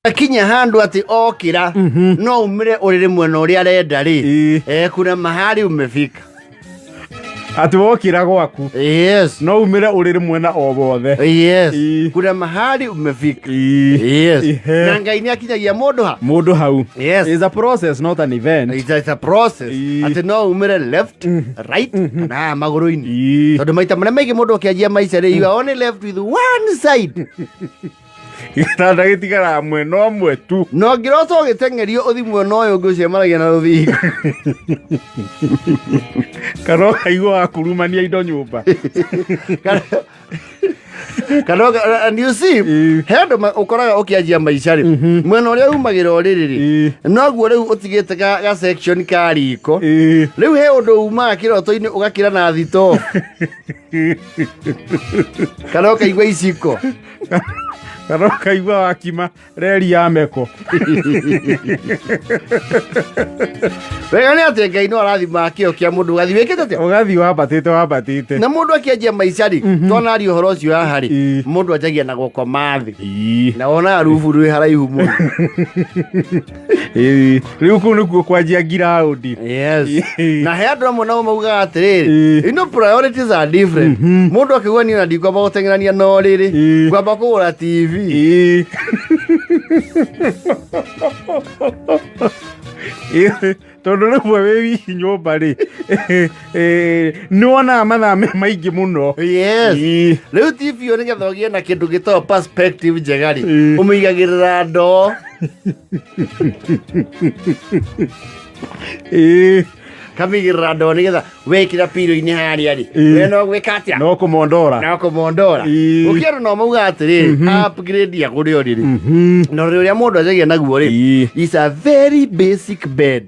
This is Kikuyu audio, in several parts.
Akinya handũ atĩ okĩra no umĩre ũrĩrĩ mwena ũrĩa arenda rĩ, kuna mahali umefika. Atĩ wokĩra gwaku no umĩre ũrĩrĩ mwena o wothe. Kuna mahali umefika. Na Ngai nĩ akinyagia mũndũ ha Mũndũ hau. Is a process, not an event. It's a process. Atĩ no umĩre left, right, kana haha magũrũ-inĩ. Tondũ maita marĩa maingĩ mũndũ akĩanjia maica rĩ, you are only left with one side. Gĩtanda gĩtigaraga mwena ũmwe tu. Na ũngĩrota ũgĩteng'erio ũthi mwena ũyũ ũngĩ ũcemanagia na rũthingo. Kana ũkaigua wakurumania indo nyũmba. Kana and you see, he andũ ũkoraga ũkĩanjia maica rĩ, mwena ũrĩa umagĩra ũrĩrĩ rĩ, noguo rĩu ũtigĩte ga section ka riko. Rĩu he ũndũ umaga kĩroto-inĩ ũgakĩra na thito kana ũkaigua iciko. Kana ũkaigua wakima reri ya meko. Wega nĩ atĩ Ngai no arathimaga kĩo kĩa mũndũ, ũgathiĩ wĩkĩte atĩa? Ũgathiĩ wambatĩte wambatĩte. Na mũndũ akĩanjia maica rĩ, twanaria ũhoro ũcio haha rĩ, mũndũ anjagia na gũkoma thĩ na wonaga rubu rwĩ haraihu mũno. Rĩu kũu nĩkuo kwanjia ngiraũndi. Na he andũ amwe nao maugaga atĩrĩrĩ, priorities are different. Mũndũ akĩgua niĩ ona ndikwamba gũteng'erania na ũrĩrĩ, ngwamba kũgũra TV. Tondũ rĩmwe wĩ wiki nyũmba rĩ, nĩ wonaga mathaa me maingĩ mũno. Rĩu TV ĩyo nĩgetha ũgĩe na kĩndũ gĩtagwo perspective njega rĩ, ũmĩigagĩrĩra ndoo. Kamĩigĩrĩra ndoo nĩgetha wekĩra piro-inĩ harĩa rĩ, we no gwĩka atĩa? No kũmondora. No kũmondora. Gũkĩ andũ no maugaga atĩrĩrĩ, upgrade ya kũrĩ ũrĩrĩ na ũrĩrĩ ũrĩa mũndũ anjagia naguo rĩ, is a very basic bed,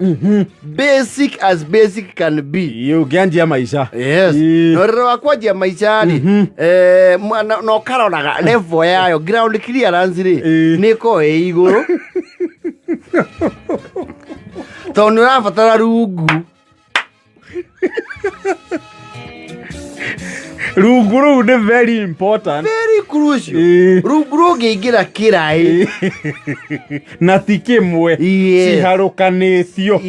basic as basic can be. Ũngĩanjia maica. Na ũrĩrĩ wa kwanjia maica rĩ, na ũkaroraga level yayo, ground clearance rĩ, nĩ ĩkoragwo ĩ igũrũ tondũ nĩ ũrabatara rungu. Rungu rũu nĩ very important. Very crucial. Rungu rũngĩingĩra kĩraĩ. Na ti kĩmwe, ciharũkanĩtio.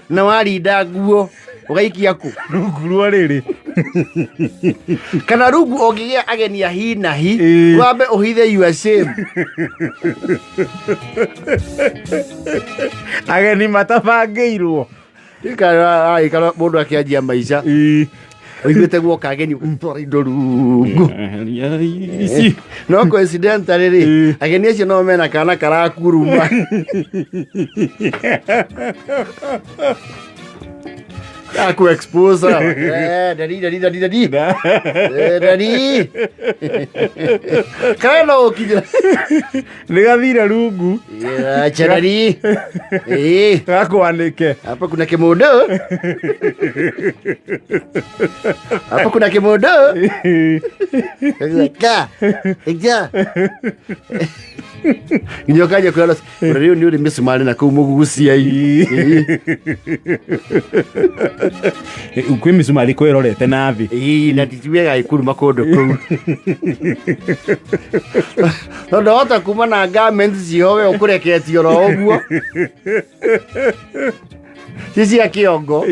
Na warinda nguo ũgaikia kũ? Rungu rwa rĩrĩ. Kana rungu ũngĩgĩa ageni a hi na hi, wambe ũhithe your shame. Ageni matabangĩirwo. Ikara mũndũ akĩanjia maica, ũiguĩte guoka ageni, ũgatwara indo rungu. Ici. No coincidentally rĩ, ageni acio no mena kana karakuruma. Aku expose. Daddy, daddy, daddy, daddy. Daddy. Kana no ũkinyĩra. Nĩ gathire rungu. Yeah, acha daddy. Gakwanĩke. Hapa kuna kimondo. Hapa kuna kimondo. Ka. Ka. Nginya ũkanjia kwĩra rĩu nĩ ũrĩ mĩcumarĩ na kũu mũgugucia-inĩ. Kwĩ mĩcumarĩ kwĩrorete na thĩ. Ĩĩ, na ti wega ĩkuruma kũndũ kũu tondũ wahota kuma na garments ciho we ũkũreketie oro ũguo ci cia kĩongo.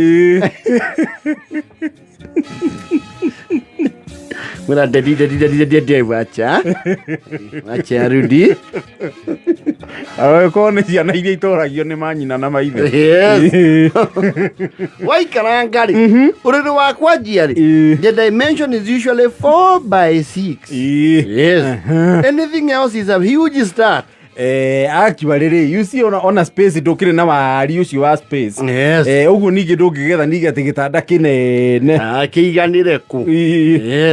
Mwĩra daddy, daddy, daddy, daddy, daddy, wacha wacha rudi. Agĩkorwo nĩ ciana iria itũragio nĩ manyina na maithe. Waikaranga rĩ, ũrĩrĩ wa kwanjia rĩ, the dimension is usually 4 by 6. Anything else is a huge start. Actually rĩ, you see, ona space ndũkĩrĩ na wari ũcio wa space. Ũguo ningĩ ndũngĩgetha ningĩ atĩ gĩtanda kĩnene. Ah, kĩiganĩre kũ?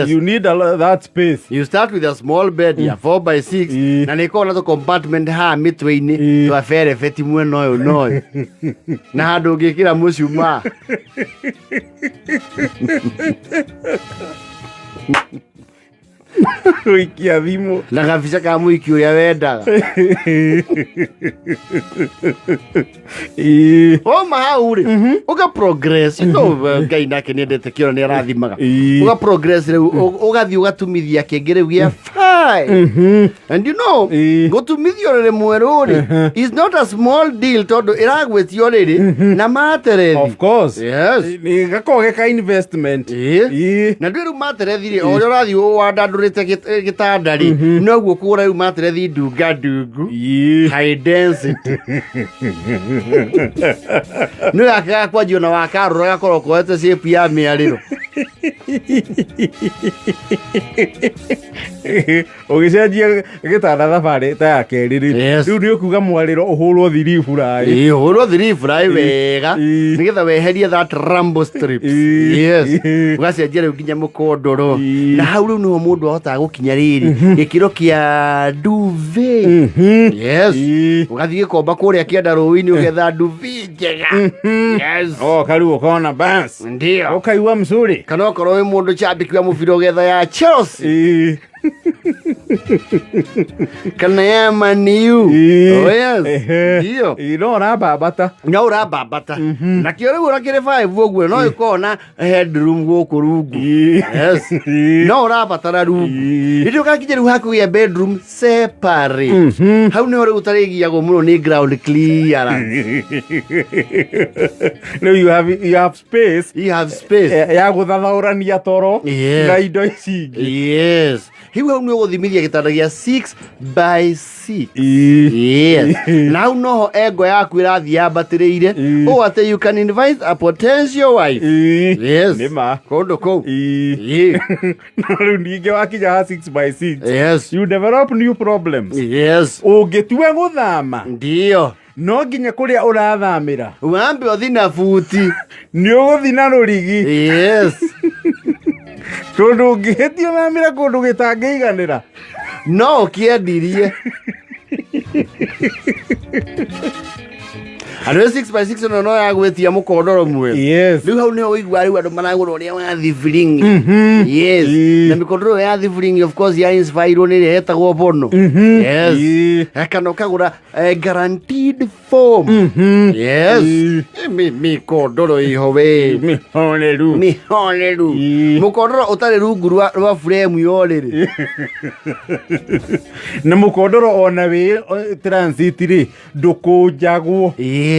You need a lot, that space. You start with a small bed ya 4 by 6 na nĩ ĩkoragwo na tũ compartment haha mĩtwe-inĩ twa berebeti mwena ũyũ na ũyũ na handũ ũngĩkĩra mũcumaa. Gũikia thimũ. Na gabica ka mũhiki ũrĩa wendaga. Wauma hau rĩ, ũga progress, you know, Ngai nake nĩendete kĩoro, nĩ arathimaga. Ũga progress rĩu, ũgathiĩ ũgatumithia kĩngĩ rĩu gĩa five. And you know, gũtumithia ũrĩrĩ mwerũ rĩ is not a small deal, tondũ ĩragwĩtio rĩrĩ na materethi. Of course. Yes. Nĩ gakoragwo ge ka investment. Na ndwĩ rĩu materethi rĩ, o ũrĩa ũrathiĩ wandandũrĩte gĩtanda rĩ, noguo kũgũra rĩu materethi ndunga ndungu, high density, nĩ gaka gakwanjio na wakarũra gakorwo koete shape ya mĩarĩro. Ũgĩcenjia gĩtanda thabarĩ ta ya kerĩ rĩ, rĩu nĩ ũkuga mwarĩro ũhũrwo thiriburaĩ. Ĩĩ, ũhũrwo thiriburaĩ wega, nĩgetha weherie that rumble strips. Yes. Ũgacenjia rĩu nginya mũkondoro. Na hau rĩu nĩho mũndũ ahotaga gũkinya rĩrĩ gĩkĩro kĩa duvet. Yes. Ũgathiĩ gĩkomba kũrĩa kĩanda rũĩ-inĩ, ũgetha duvet njega. Yes. Oh, kariu ũkona bas. Ndio. Ũkaigua mzuri. Kana okorwo wĩ mũndũ cambĩki wa mũbira, ũgetha ya Chelsea kana ya Man U. Oh, yes. Ndio. Ĩĩ, no ũrambambata. No ũrambambata nakĩo rĩu ũrakĩrĩ five ũguo, no ĩkorwo na headroom gũkũ rungu. Yes. No ũrabatara rungu. Rĩrĩa ũgakinya rĩu hakũgĩa bedroom separate, hau nĩho rĩu ũtarĩgiagwo mũno nĩ ground clearance. Rĩu you have space. You have space. Ya gũthathaũrania toro na indo ici ingĩ. Yes, hiu hau nĩ ũgũthimithia gĩtanda gĩa 6 by 6. Yes. Na hau noho engo yaku ĩrathiĩ yambatĩrĩire, ũũ atĩ you can invite a potential wife. Yes. Nĩ ma. Kũndũ kũu. No rĩu ningĩ wakinya ha 6 by 6, you develop new problems. Ũngĩtua gũthama, no nginya kũrĩa ũrathamĩra wambe ũthi na buti. Nĩ ũgũthi na rũrigi. Tondũ ũngĩhĩtia thamĩra kũndũ gĩtangĩiganĩra, no ũkĩendirie andũ 6 by 6 ĩno no yagwĩtia mũkondoro mwerũ. Rĩu hau nĩho ũigua rĩu andũ maragũra ũrĩa wa thibiring'i. Yes. Na mĩkondoro ĩyo ya thibiring'i, of course, ya inspired nĩ ĩrĩa yetagwo bono. Yes. Kana ũkagũra guaranteed foam. Yes. Mĩkondoro ĩho we. Mĩhoreru. Mĩhoreru. Mũkondoro ũtarĩ rungu rwa frame ya ũrĩrĩ. Na mũkondoro ona wĩ transit rĩ, ndũkũnjagwo. Yes.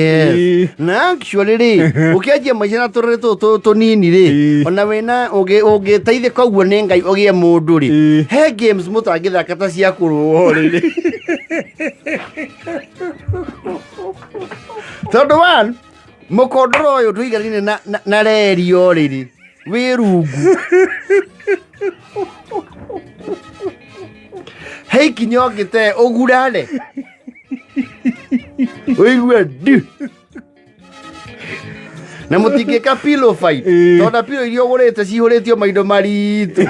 Na actually rĩ, ũkĩanjia maica na tũrĩrĩ tũtũ tũnini rĩ, ona wĩna ũngĩteithĩka ũguo nĩ Ngai ũgĩe mũndũ rĩ, he games mũtangĩthaka ta cia kũrũa rĩrĩ, tondũ one, mũkondoro ũyũ ndũiganine na reri ũrĩrĩ wĩ rungu. He ikinya ũngĩte ũgurare ũigue ndu na mũtingĩka pillow fight, tondũ pillow iria ũgũrĩte cihũrĩtio maindo maritũ.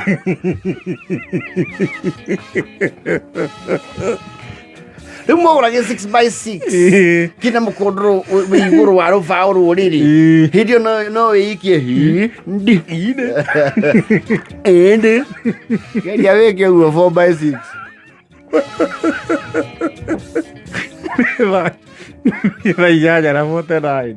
Rĩu mũgũrage 6 by 6 kĩna mũkondoro wĩ igũrũ wa rũbaũ rũrĩrĩ. Hĩndĩ ĩyo no wĩikie hi ndi ĩndĩ geria wĩke ũguo 4 by 6. Thaa 8 na 49.